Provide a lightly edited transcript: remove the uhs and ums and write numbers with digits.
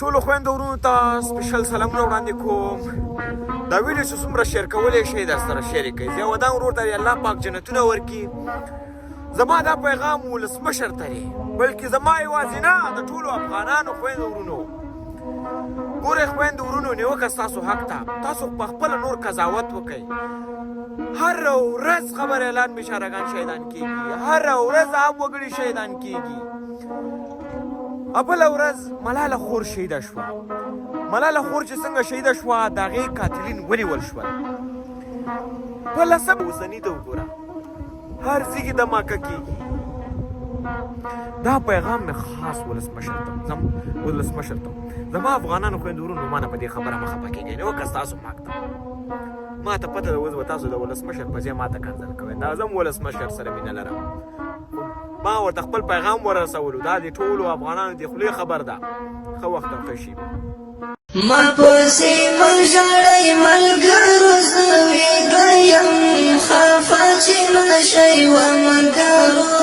ټولو خویندو ورونو ته سپیشل سلامونه وړاندې کوم. دا ویډیو چې څومره شیر کولی شئ در سره شیر یې کړئ. ضیا ودان ورور ته دې الله پاک جنتونه ورکړي. زما دا پیغام ولسمشر ته دی، بلکې زما یوازې نه، د ټولو افغانانو خویندو ورونو. ګورئ خویندو ورونو، نیوکه ستاسو حق ده، تاسو په خپله نور قضاوت وکړئ. هره ورځ خبریالان بیچارهګان شهیدان کیږي، هره ورځ عام وګړي شهیدان کیږي. بله ورځ ملاله خور شهیده شوه. ملاله خور چې څنګه شهیده شوه، د هغې قاتلین ونیول شول. په لسم اوسني ته وګوره، هر ځای کې دماکه کیږي. دا پیغام مې خاص ولسمشر ته، زم ولسمشر ته، زما افغانانو خویندو ورونو، ما نه په دې خبره مه خفه کېږئ. نو که ستاسو حق ده، ما ته پته ده اوس به تاسو د ولسمشر په ځای ما ته کنځل کوئ. دا زه هم ولسمشر سره مینه لرم، ما ورته خپل پیغام ورسولو. دا د ټولو افغانانو د خولې خبر ده. ښه وخت او ښه شیبه. ما پسې مه ژاړئ ملګرو، زه ویده یم، خفه چې نه شئ وه ملګرو.